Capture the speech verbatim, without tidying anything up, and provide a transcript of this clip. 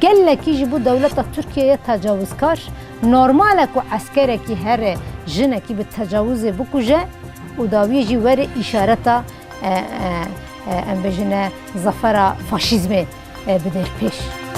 Gelekî ji bo dewleta Tirkiyeyê tecawizkar, normal e ku eskerekî here jinekî bi tecawizê bikuje û dawiyê jî were îşareta, e, e, e, em bêjine zafera faşîzmê, e, bidêr pêş.